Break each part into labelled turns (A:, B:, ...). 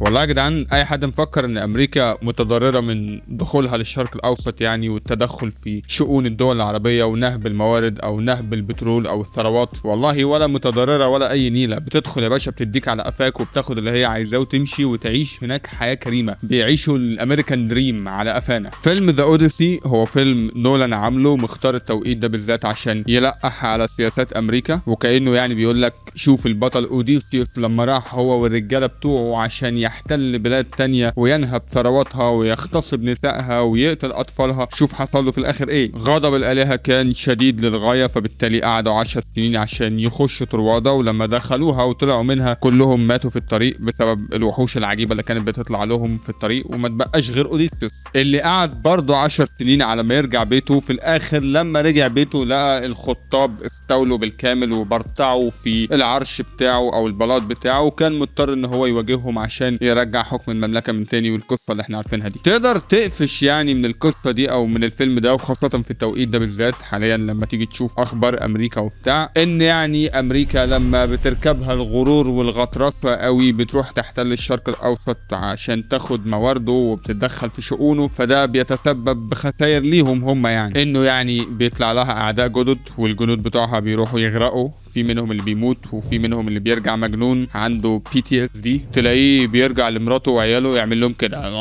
A: والله يا جدعان، اي حد مفكر ان امريكا متضرره من دخولها للشرق الاوسط يعني والتدخل في شؤون الدول العربية ونهب الموارد او نهب البترول او الثروات، والله ولا متضرره ولا اي نيله. بتدخل يا باشا بتديك على قفاك وبتاخد اللي هي عايزاه وتمشي وتعيش هناك حياة كريمه. بيعيشوا ال American dream على قفانا. فيلم The Odyssey هو فيلم نولان عامله مختار التوقيت ده بالذات عشان يلقح على سياسات امريكا، وكانه يعني بيقول لك شوف البطل اوديسيوس لما راح هو والرجاله بتوعه عشان يحتل بلاد تانية وينهب ثرواتها ويغتصب نسائها ويقتل اطفالها، شوف حصل له في الاخر ايه. غضب الالهة كان شديد للغايه، فبالتالي قعدوا 10 سنين عشان يخشوا طروادة، ولما دخلوها وطلعوا منها كلهم ماتوا في الطريق بسبب الوحوش العجيبة اللي كانت بتطلع لهم في الطريق، وما تبقاش غير اوديسيوس اللي قعد برضه 10 سنين على ما يرجع بيته. في الاخر لما رجع بيته لقى الخطاب استولوا بالكامل وبرتعوا في العرش بتاعه او البلاط بتاعه، وكان مضطر ان هو يواجههم عشان يرجع حكم المملكة من تاني. والقصه اللي احنا عارفينها دي تقدر تقفش يعني من القصة دي او من الفيلم ده، وخاصة في التوقيت ده بالذات حاليا لما تيجي تشوف اخبار امريكا وبتاع، ان يعني امريكا لما بتركبها الغرور والغطرسه قوي بتروح تحتل الشرق الاوسط عشان تاخد موارده وبتتدخل في شؤونه، فده بيتسبب بخسائر ليهم هم، يعني انه يعني بيطلع لها اعداء جدد والجنود بتوعها بيروحوا يغرقوا، في منهم اللي بيموت وفي منهم اللي بيرجع مجنون عنده PTSD، تلاقيه بيرجع لمراته وعياله يعمل لهم كده.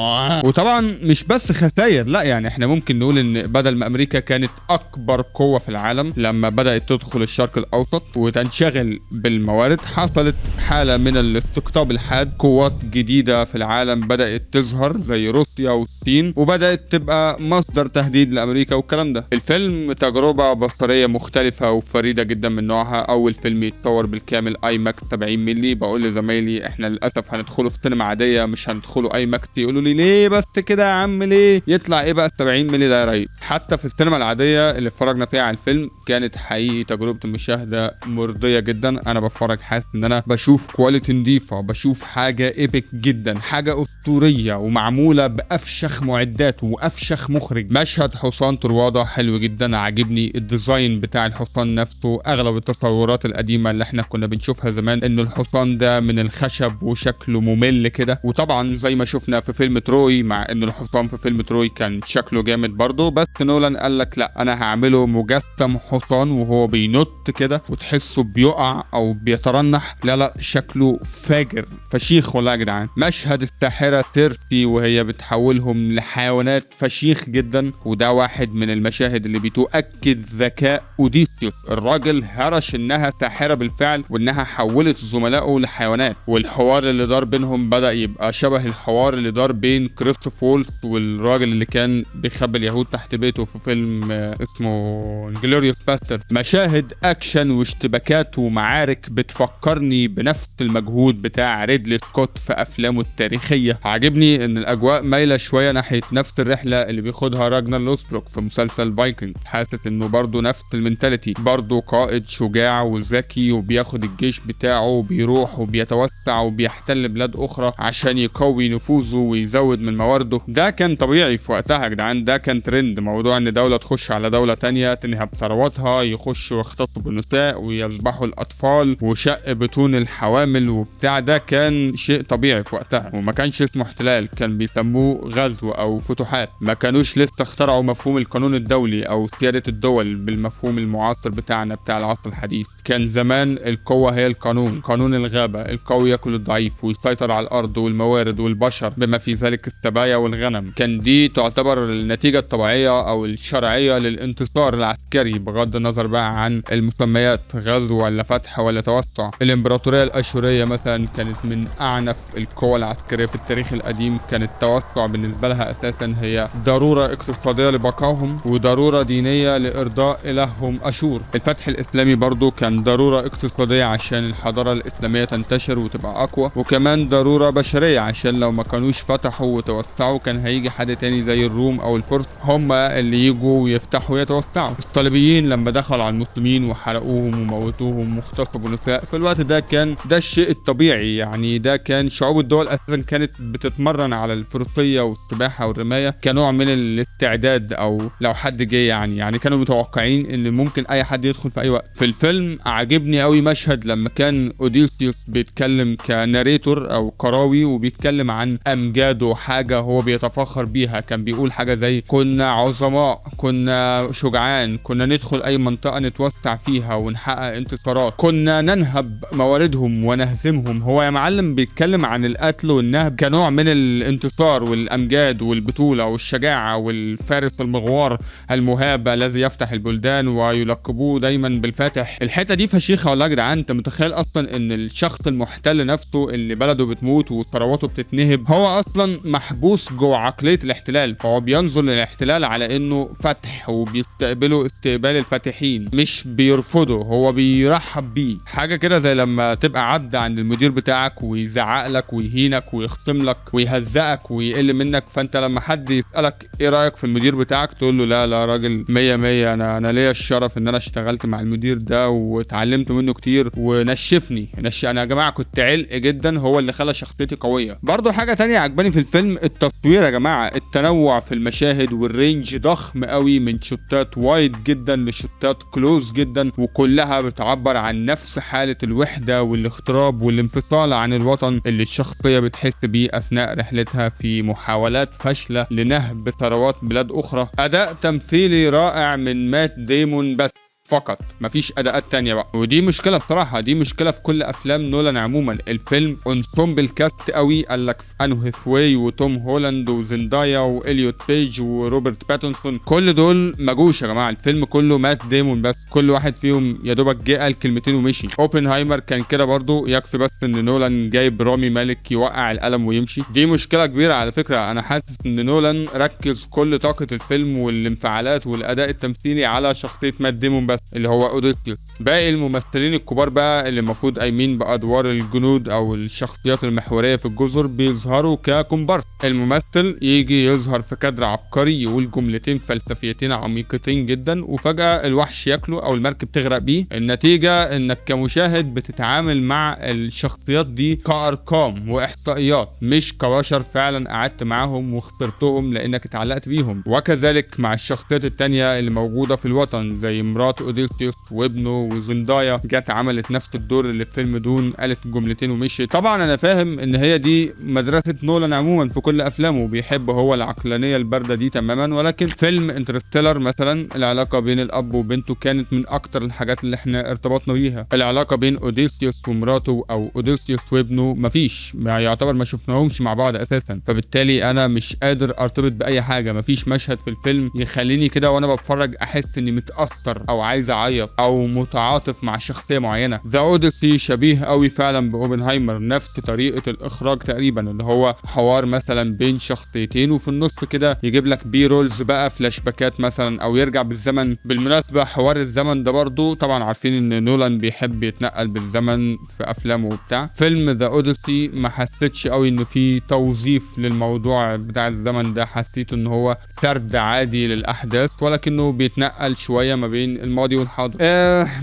A: وطبعا مش بس خسائر، لا، يعني احنا ممكن نقول ان بدل ما امريكا كانت اكبر قوة في العالم، لما بدات تدخل الشرق الاوسط وتنشغل بالموارد حصلت حاله من الاستقطاب الحاد. قوات جديدة في العالم بدات تظهر زي روسيا والصين، وبدات تبقى مصدر تهديد لامريكا والكلام ده. الفيلم تجربه بصريه مختلفة وفريدة جدا من نوعها، اول فيلم يتصور بالكامل IMAX 70 مللي. بقول لزمايلي احنا للاسف هندخله في سينما عادية مش هندخله IMAX، يقولوا لي ليه بس كده يا عم ليه؟ يطلع ايه بقى ال 70 مللي ده يا ريس؟ حتى في السينما العادية اللي اتفرجنا فيها على الفيلم كانت حقيقي تجربه المشاهدة مرضية جدا. انا بتفرج حاسس ان انا بشوف quality نظيفه، بشوف حاجة epic جدا، حاجة اسطورية ومعموله بافشخ معدات وافشخ مخرج. مشهد حصان طروادة حلو جدا، عاجبني ال design بتاع الحصان نفسه. اغلب التصورات القديمة اللي احنا كنا بنشوفها زمان ان الحصان ده من الخشب وشكله ممل كده، وطبعا زي ما شفنا في فيلم تروي، مع ان الحصان في فيلم تروي كان شكله جامد برضه، بس نولان قال لك لا، انا هعمله مجسم حصان وهو بينط كده وتحسه بيقع او بيترنح. لا لا، شكله فاجر فشيخ والله يا جدعان. مشهد الساحرة سيرسي وهي بتحولهم لحيوانات فشيخ جدا، وده واحد من المشاهد اللي بتؤكد ذكاء اوديسيوس. الراجل هرش انها ساحرة بالفعل وانها حولت زملائه لحيوانات، والحوار اللي دار بينهم بدا يبقى شبه الحوار اللي دار بين كريستوف وولتس والراجل اللي كان بيخبي اليهود تحت بيته في فيلم اسمه Inglourious Basterds. مشاهد اكشن واشتباكات ومعارك بتفكرني بنفس المجهود بتاع ريدلي سكوت في افلامه التاريخيه. عاجبني ان الاجواء مايلة شوية ناحية نفس الرحلة اللي بياخدها راجنر لوثبروك في مسلسل Vikings. حاسس انه برضه نفس ال mentality، برضه قائد شجاع وذكي وبياخد الجيش بتاعه وبيروح وبيتوسع وبيحتل بلاد اخرى عشان يقوي نفوذه ويزود من موارده. ده كان طبيعي في وقتها يا جدعان، ده كان ترند، موضوع ان دولة تخش على دولة تانية تنهب ثرواتها، يخشوا يغتصبوا النساء ويذبحوا الاطفال وشق بطون الحوامل وبتاع، ده كان شيء طبيعي في وقتها وما كانش اسمه احتلال، كان بيسموه غزو او فتوحات. ما كانوش لسه اخترعوا مفهوم القانون الدولي او سيادة الدول بالمفهوم المعاصر بتاعنا بتاع العصر الحديث. كان زمان القوة هي القانون، قانون الغابة، القوي ياكل الضعيف ويسيطر على الارض والموارد والبشر بما في ذلك السبايا والغنم. كان دي تعتبر النتيجة الطبيعية او الشرعية للانتصار العسكري، بغض النظر بقى عن المسميات، غزو ولا فتح ولا توسع. الامبراطورية الاشورية مثلا كانت من اعنف القوى العسكرية في التاريخ القديم، كان التوسع بالنسبة لها اساسا هي ضرورة اقتصادية لبقائهم وضرورة دينية لارضاء الههم اشور. الفتح الاسلامي برضو كان ضرورة اقتصادية عشان الحضارة الاسلامية تنتشر وتبقى اقوى، وكمان ضرورة بشرية عشان لو ما كانوش فتحوا وتوسعوا كان هيجي حد تاني زي الروم او الفرس هم اللي يجوا ويفتحوا ويتوسعوا. الصليبيين لما دخلوا على المسلمين وحرقوهم وموتوهم واغتصبوا نساء في الوقت ده كان ده الشيء الطبيعي، يعني ده كان شعوب الدول اساسا كانت بتتمرن على الفروسية والسباحة والرماية كنوع من الاستعداد او لو حد جه، يعني كانوا متوقعين ان ممكن اي حد يدخل في اي وقت. في الفيلم عاجبني قوي مشهد لما كان اوديسيوس بيتكلم ك narrator او كراوي. كراوي وبيتكلم عن امجاده، حاجة هو بيتفاخر بيها. كان بيقول حاجة زي كنا عظماء، كنا شجعان، كنا ندخل اي منطقة نتوسع فيها ونحقق انتصارات، كنا ننهب مواردهم ونهزمهم. هو يا معلم بيتكلم عن القتل والنهب كنوع من الانتصار والامجاد والبطوله والشجاعة والفارس المغوار المهاب الذي يفتح البلدان ويلقبوه دايما بالفاتح. الحتة دي فشيخه والله يا جدعان. انت متخيل اصلا ان الشخص المحتل نفسه اللي بلده بتموت وثرواته بتتنهب هو اصلا محبوس جوه عقلية الاحتلال، فهو بينظر للاحتلال على انه فتح وبيستقبله استقبال الفاتحين، مش بيرفضه، هو بيرحب بيه. حاجة كده زي لما تبقى عبد عند المدير بتاعك ويزعق لك ويهينك ويخصم لك ويهزقك ويقل منك، فانت لما حد يسالك ايه رايك في المدير بتاعك تقول له لا لا راجل 100 100، انا ليا الشرف ان انا اشتغلت مع المدير ده واتعلمت منه كتير ونشفني انا يا جماعة كنت علق جدا، هو اللي خلى شخصيتي قوية. برضو حاجة تانية عجباني في الفيلم التصوير يا جماعة، التنوع في المشاهد وال range ضخم قوي، من شوتات wide جدا لشوتات close جدا، وكلها بتعبر عن نفس حاله الوحدة والاغتراب والانفصال عن الوطن اللي الشخصية بتحس بيه اثناء رحلتها في محاولات فاشلة لنهب ثروات بلاد اخرى. اداء تمثيلي رائع من مات ديمون بس فقط، مفيش اداءات تانية بقى، ودي مشكلة بصراحة، دي مشكلة في كل افلام نولان عموما. الفيلم ensemble cast قوي، قال لك ان هاثواي وتوم هولاند وزندايا واليوت بيج وروبرت باتنسون، كل دول ما جوش يا جماعة، الفيلم كله مات ديمون بس، كل واحد فيهم يا دوبك جه قال كلمتين ومشي. اوبنهايمر كان كده برضو، يكفي بس ان نولان جايب رامي مالك يوقع القلم ويمشي. دي مشكلة كبيرة على فكرة، انا حاسس ان نولان ركز كل طاقة الفيلم والانفعالات والاداء التمثيلي على شخصية مات ديمون بس اللي هو اوديسيوس. باقي الممثلين الكبار بقى اللي المفروض قايمين بادوار الجنود او الشخصيات المحورية في الجزر بيظهروا ككومبارس. الممثل يجي يظهر في كادر عبقري يقول جملتين فلسفيتين عميقتين جدا وفجاة الوحش ياكله او المركب تغرق بيه. النتيجة انك كمشاهد بتتعامل مع الشخصيات دي كارقام واحصائيات، مش كبشر فعلا قعدت معاهم وخسرتهم لانك اتعلقت بيهم. وكذلك مع الشخصيات التانية اللي موجودة في الوطن زي مرات اوديسيوس وابنه وزندايا، جت عملت نفس الدور اللي في فيلم دون، قالت جملتين ومشيت. طبعا انا فاهم ان هي دي مدرسه نولان عموما في كل افلامه، بيحب هو العقلانية البارده دي تماما، ولكن فيلم انترستيلر مثلا العلاقة بين الاب وبنته كانت من اكتر الحاجات اللي احنا ارتبطنا بيها. العلاقة بين اوديسيوس ومراته او اوديسيوس وابنه مفيش، ما يعتبر ما شفناهمش مع بعض اساسا، فبالتالي انا مش قادر ارتبط باي حاجة. مفيش مشهد في الفيلم يخليني كده وانا بتفرج احس اني متاثر او عايز اعيط او متعاطف مع شخصية معينة. The Odyssey شبيه قوي فعلا باوبنهايمر، نفس طريقه الاخراج تقريبا، اللي هو حوار مثلا بين شخصيتين وفي النص كده يجيب لك B-rolls بقى، فلاش باكات مثلا، او يرجع بالزمن. بالمناسبة حوار الزمن ده برضو طبعا عارفين ان نولان بيحب يتنقل بالزمن في افلامه وبتاع. فيلم The Odyssey ما حسيتش قوي انه في توظيف للموضوع بتاع الزمن ده، حسيت ان هو سرد عادي للاحداث ولكنه بيتنقل شوية ما بين الماضي والحاضر.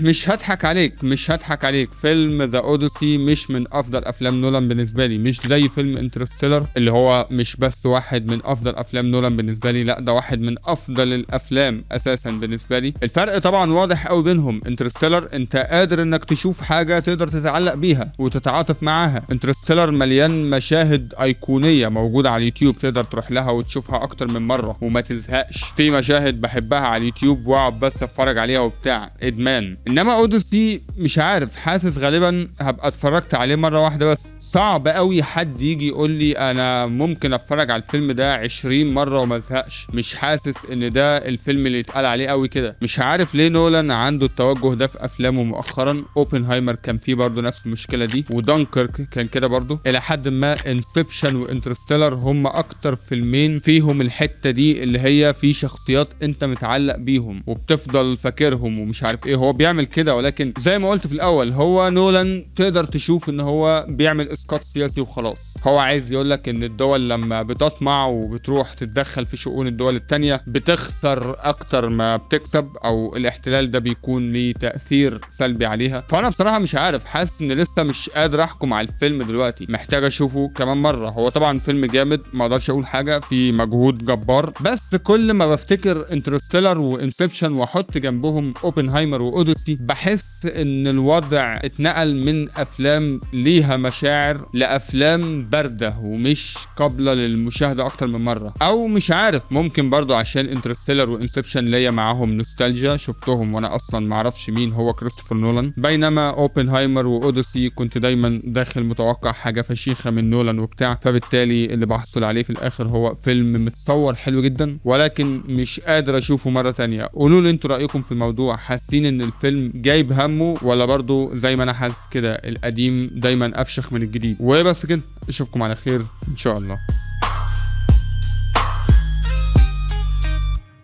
A: مش هضحك عليك، مش هضحك عليك، فيلم The Odyssey مش من افضل افلام نولان بالنسبة لي، مش زي فيلم Interstellar اللي هو مش بس واحد من افضل افلام نولان بالنسبة لي، لا ده واحد من افضل الافلام اساسا بالنسبة لي. الفرق طبعا واضح قوي بينهم. Interstellar انت قادر انك تشوف حاجة تقدر تتعلق بيها وتتعاطف معاها. Interstellar مليان مشاهد ايقونيه موجودة على اليوتيوب تقدر تروح لها وتشوفها اكتر من مرة وما تزهقش. في مشاهد بحبها على اليوتيوب واقعد بس اتفرج عليها وبتاع، ادمان. انما Odyssey مش عارف، حاسس غالبا هبقى اتفرجت عليه مرة واحدة بس. صعب قوي حد يجي يقول لي انا ممكن اتفرج على الفيلم ده 20 مرة وما ازهقش. مش حاسس ان ده الفيلم اللي يتقال عليه قوي كده. مش عارف ليه نولان عنده التوجه ده في افلامه مؤخرا. اوبنهايمر كان فيه برضه نفس المشكلة دي، ودانكيرك كان كده برضه الى حد ما. Inception و Interstellar هم اكتر فيلمين فيهم الحتة دي اللي هي في شخصيات انت متعلق بيهم وبتفضل فاكرهم ومش عارف ايه. هو بيعمل كده، ولكن زي ما قلت في الاول هو نولان تقدر تشوف ان هو بيعمل اسقاط سياسي وخلاص. هو عايز يقولك ان الدول لما بتطمع وبتروح تتدخل في شؤون الدول التانية بتخسر اكتر ما بتكسب، او الاحتلال ده بيكون ليه تأثير سلبي عليها. فانا بصراحة مش عارف، حاسس ان لسه مش قادر احكم على الفيلم دلوقتي، محتاج اشوفه كمان مرة. هو طبعا فيلم جامد ما اقدرش اقول حاجة، في مجهود جبار، بس كل ما بفتكر Interstellar و Inception واحط جنبهم فيهم اوبنهايمر واوديسي بحس ان الوضع اتنقل من افلام ليها مشاعر لافلام باردة ومش قابله للمشاهدة اكتر من مره. او مش عارف، ممكن برضو عشان انترستيلر وانسبشن ليا معاهم نوستالجيا، شفتهم وانا اصلا معرفش مين هو كريستوفر نولان، بينما اوبنهايمر واوديسي كنت دايما داخل متوقع حاجة فشيخه من نولان وبتاع، فبالتالي اللي بحصل عليه في الاخر هو فيلم متصور حلو جدا ولكن مش قادر اشوفه مرة تانية. قولوا لي انتوا رايكم في الموضوع، حاسين ان الفيلم جايب همه ولا برضو زي ما انا حاسس كده القديم دايما افشخ من الجديد؟ وبس كده، اشوفكم على خير ان شاء الله.